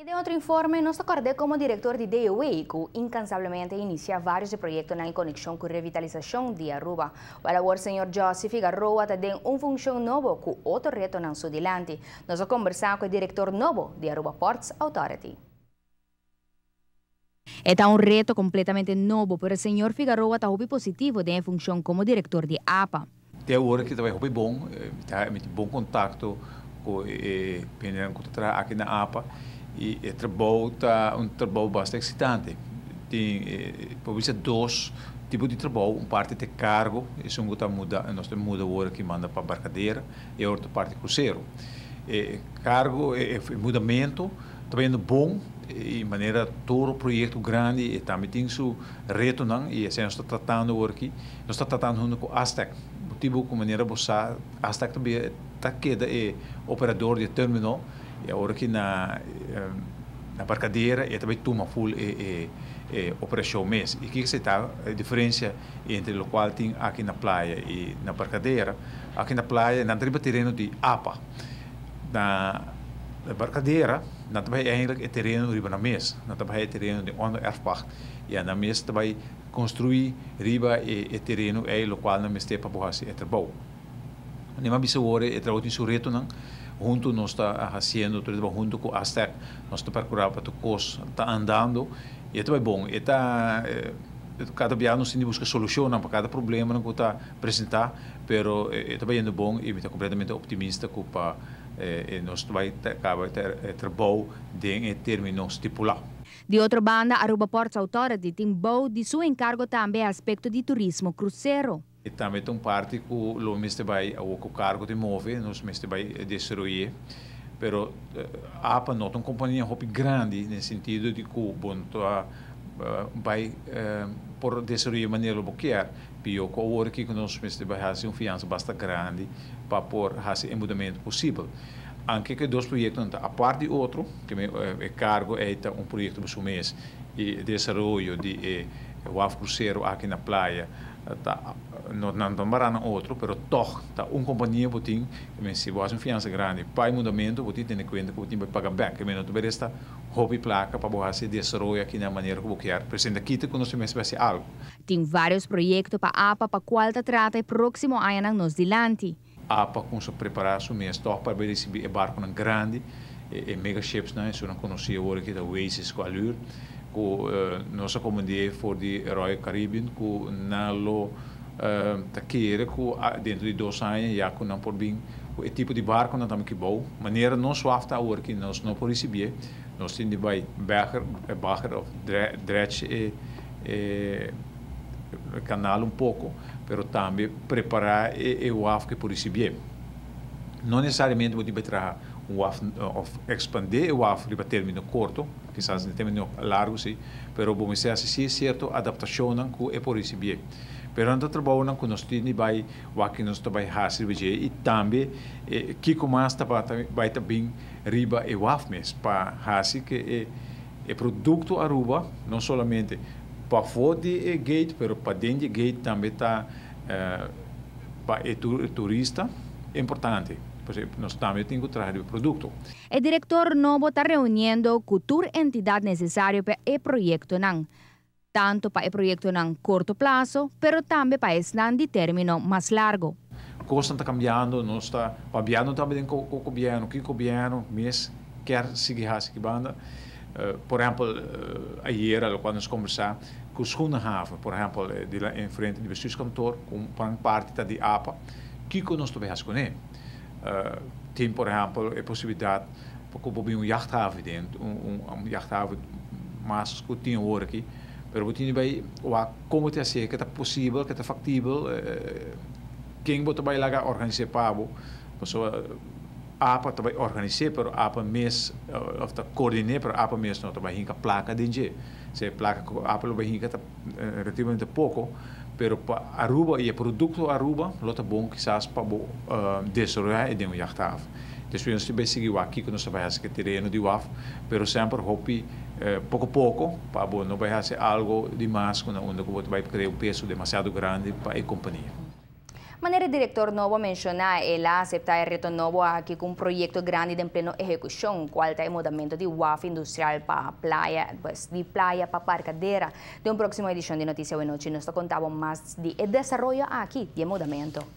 Den otro informe, nos ta corda como director di DOW, cu incansablemente a inicia varios proyecto den conexion cu revitalisacion di Aruba. Awor, señor Joseph Figaroa ta den un funcion nobo cu otro reto na su dilanti. Nos a combersa cu e director nobo di Aruba Ports Authority. Ta un reto completamente nobo, pero señor Figaroa ta positivo den funcion como director di APA. Te awor cu ta hopi bon, ta bon contacto cu e cu ta aki na APA y e trabou ta un trabou bastante excitante. Tin por ser dos tipo di trabou: un parti di cargo, esey ta muda, nos tin muda awor cu manda pa Barcadera, y otro parti crucero. E cargo e mudamento ta bay bon y manera tur proyecto grandi y tambe tin su retonan, y asina nos ta tratando awor aki. Nos ta tratando hunto cu Astec, motibo cu manera bo sa, Astec tambe ta keda e operador di terminal y awor aki na Barcadera e tambe tuma full e operacion mes. Y kico ta e diferencia entre loke tin aki na Playa y na Barcadera? Aki na Playa, nan ta tereno di APA. Na Barcadera, nan ta eigenlijk e tereno riba nan mes. Nan ta e tereno di ondererfpacht. Y nan mes tambe construi riba e tereno ey loke nan mester pa haci e trabou. Nima bisa ore e trabou tin su retonan. Hunto nos ta haciendo, tur hunto cu Astec, nos ta percura pa tur cos ta andando. Y ta bon, e ta cada dia nos tin di busca solucion pa cada problema cu ta presenta, pero ta bayendo bon y mi ta completamente optimista cu pa nos bay caba e trabou den termino stipula. Di otro banda, Aruba Ports Authority tin bou di su encargo tambe aspecto di turismo crucero. Y tambe tin un parti cu lo mester bay e cargo di move, nos mester bay desaroya. Pero APA no ta un compania hopi grandi, den sentido di cu, bon, bay por desaroya manera bo kier. Pero cu awor cu nos mester bay haci un fiansa bastante grandi pa por haci e mudamento posibel. Aunke cu dos proyecto ta apart di otro, cu e cargo ta un proyecto pa su mes y desaroyo di waf crucero aki na Playa ta no nan ta otro, pero toch ta un compania bo tin cu si bo un fiansa grandi pa e mudamento, bo tin tene cuenta cu bo tin paga back, cu no ta resta hopi placa pa haci desaroyo aki na manera cu bo kier. Presenta kita cu nos mes bay algo. Tin varios proyecto pa APA pa cual ta trata e proximo aña nos dilanti. APA cuminsa prepara su mes toch pa ricibi e barco grandi e mega ships, ne, esey nan conoci awor aki da Oasis cu Allure, cu nos a comanda for di Royal Caribbean, cu nan lo ta kere cu den di 2 aña ya cu nan por bin e tipo di barco nan tambe cu bon manera nos waf ta awor cu nos no por ricibi, nos tin di bay bagger bagger of dredge e canal un poco, pero tambe prepara e waf cu por ricibi. No necesariamente bo tin traha un waf of expande e waf riba termino corto, kisas den termino largo si, pero bon, esey si cierto adaptacion cu e por ricibi. Pero nan trabou cu nos tin bay wak nos ta bay haci y tambe kico mas ta bay tambe riba e waf mes pa haci cu e producto Aruba no solamente pafo di e gate, pero paden di gate tambe ta pa e turista importante. Por ehempel, nos tambe tin cu traha e producto. E director nobo ta reuniendo cu tur entidad necesario pa e proyectonan. Tanto pa e proyectonan corto plaso, pero tambe pa esnan di termino mas largo. Cos ta cambiando, nos ta papiando tambe cu e gobierno, cu e gobierno mes kier sigui haci banda. Por ehempel, ayera, ora nos a combersa cu Schoenenhaven, por ehempel, di en frente di bestuurskantoor, cu un parti di APA, cu nos tambe cu ne. Tin, por ehempel, e posibilidad pa un jachthaven den, un jachthaven mas cu tin awor aki, pero tin bay con ta haci, cu ta posibel, cu ta factibel, ken bo bay laga organisa pa bo, APA tambe organisa, pero APA mes, of ta coordina, pero APA mes no tambe hinca placa den dje. Si placa APA lo bay hinca ta relativamente poco, pero pa Aruba y e producto Aruba, lo ta bon kisas pa desaroya den un jachthaven. Despues nos bay sigui aki cu nos bay haci tereno di waf, pero semper hopi poco poco, pa bo no bay haci algo di mas cu unda cu bay crea un peso demasiado grandi pa e compania. Manera director nobo a menciona, el a acepta e reto nobo aki cu un proyecto grandi den pleno ehecucion, cual ta e mudamento di waf industrial pa Playa, pues, di Playa pa Barcadera. Den un proximo edicion di Noticia Awe Nochi, nos ta conta mas di e desaroyo aki di mudamento.